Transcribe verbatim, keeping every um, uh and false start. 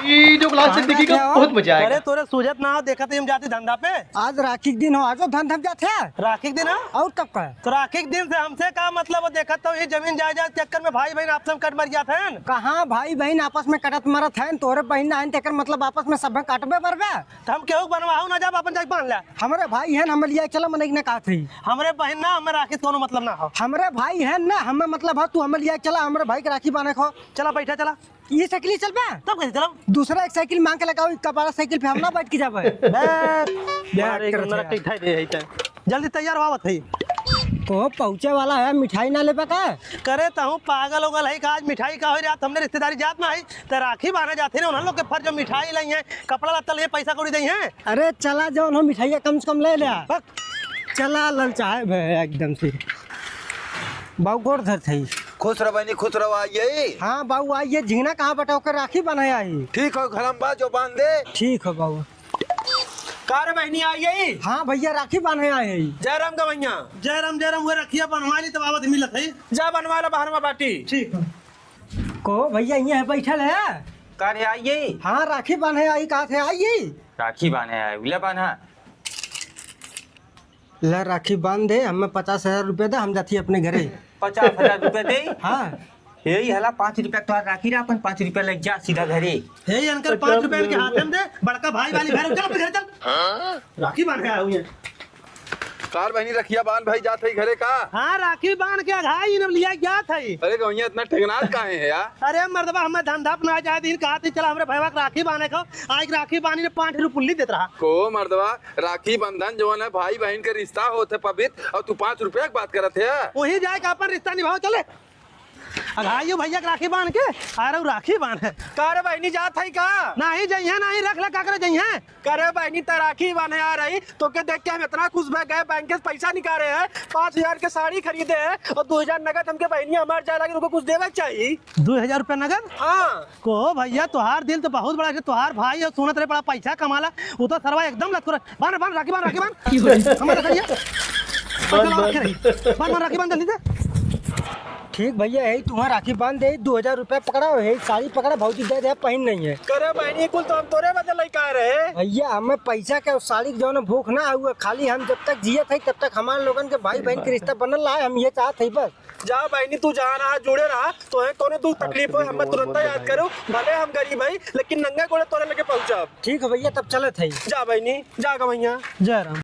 वीडियो को लास्ट तक देखिएगा, बहुत मजा आएगा। अरे तोरे सूझत ना हो, देखत ही हम जाती धंधा पे। आज राखी के दिन हो, आजो धंधा पे जात है। राखी के दिन हो? और कब का? तो राखी के दिन से हमसे का मतलब हो? देखत तो ये जमीन जायदाद के चक्कर में भाई बहिन आपस में कट मर जात हैं। कहाँ भाई बहिन आपस में कटत मरत हैं? तोरे बहिन ना हैं, तेकर मतलब आपस में सब काटबे मरबे। तो हम केहू के बनवाहू ना जाब, अपन जाके बांध ले। हमरे भाई हैं, हमें लिया चला, मने के ना कहत हई। हमरे बहिन ना, हमें राखी से कोनो मतलब ना हो। हमरे भाई हैं ना, हमें मतलब हो, तू हमें लिया चला, हमरे भाई के राखी बांधे को। चला बैठा, चला। ये साइकिल चल बे? तब कैसे चलब? दूसरा एक साइकिल मांग के लगाओ, एक कपारा साइकिल पे हम ना बैठ के जाबे। बे, बे, मारे एक करत नरक है। के ठाई दे है इधर। जल्दी तैयार हो, आवत है। को पहुँचे वाला है, मिठाई ना लेबे का? करे तहूँ पागल उगल है का? आज मिठाई का हो रहा, हमने रिश्तेदारी जात ना है, तो राखी बांधे जाते ना, उन्हन लोग के फर्ज मिठाई लाई है, कपड़ा लत्ता ले, पैसा कौड़ी दे है। अरे चला जाओ ना, मिठाइया कम से कम ले ले। बक। चला ललचाए भे एकदम से। बाऊ गोड़ धरत हई। खुश रह बहिनी, खुश रह, आइए। हाँ बाऊ आइए, झिंगना कहाँ बटा ओकर राखी बांधे आई। ठीक हो, घर में बा जो बांध दे। ठीक हो बाऊ। का रे बहिनी आइए? हाँ भैया राखी बांधे आए हई। जय राम गवैया। जय राम, जय राम, वो रखिया बनवा ली तब आवत मिलत है। जा बनवा ला बाहर में बाटी। ठीक है। को भैया यहाँ बैठल है? का रे आइए? हाँ राखी बांधे आई, कहा थे आइए। राखी बांधे आए, उले बांधा। ला राखी बांध दे, हमें पचास हजार रुपया दे, हम जाती अपने घरे। पचास हजार रुपया दे? हाँ। हे, ई हला पाँच रुपया तोहार राखी रहा, अपन पाँच रुपया लेके जा सीधा घरे। हे, इनकर पाँच रुपया इनके हाथ में दे, बड़का भाई वाली भैरव, चल अपने घरे चल। राखी बांधे आए हुए हैं। कार बहिनी रखिया बांध भाई जात है घरे का? हाँ, राखी बांध के अघाई इन्हें लिया जात है। अरे गवैया इतना ठेंगनात काहे है यार? अरे मर्दबा, हमें धंधा अपना जाए दिन कहा थी, चला हमरे भैया के राखी बांधे को, आज राखी बांधी ने पाँच रुपये पुल्ली देत रहा। को मर्दबा, राखी बंधन जवन है, भाई बहिन के रिश्ता होत है पवित्र, और तू पाँच रुपया के बात करत है? वहीं जाए के अपन रिश्ता निभाओ, चले। अघाइयो भैया के राखी बांध के, आ रहू राखी बांध है। का रे बहिनी, जात है का? नहीं जइहे, नहीं रख ले, का करे जइहे? का रे बहिनी, त राखी बांधे आ रही, तो के देख के हम इतना खुश भए गए, बैंक से पैसा निकाले हैं, पाँच हजार के साड़ी खरीदे हैं, और दो हजार नगद हमके बहिनी हमार जाए लगे, उनको कुछ देवे के चाहिए। दो हजार रुपया नगद? हाँ। को भैया, तोहार दिल तो बहुत बड़ा है, तोहार भाई है, सुनत रहे बड़ा पैसा कमाला, वो तो सरवा एकदम लतकुरा। बांध, बांध, राखी बांध, राखी बांध। की हो रही? हमारा रखा भैया। पैसा लगा रखे रही। बांध, बांध, राखी बांध जल्दी से। ठीक भैया, यही तुम्हारा राखी बांध दे, दो हजार रुपया पकड़ा, यही साड़ी पकड़ा, भौजी दे दे, पहन नहीं है। करे बहनी, कुल तो हम तोरे बदे लइका रहे। भैया, हमें पैसा के और साड़ी के जौन भूख ना हुआ, खाली हम जब तक जियत है तब तक हमारे लोगन के भाई बहन के रिश्ता बनल रहा है, हम ये चाहत है बस। जा बहिनी, तू जहाँ रहा, जुड़े रहा, तोहे कौनो दुख तकलीफ हो, हमें तुरंत याद करो। भले हम गरीब हई, लेकिन नंगे गोड़े तोरे लगे पहुँचब। ठीक है भैया, तब चलत है। जा बहिनी, जा गवैया। जय राम।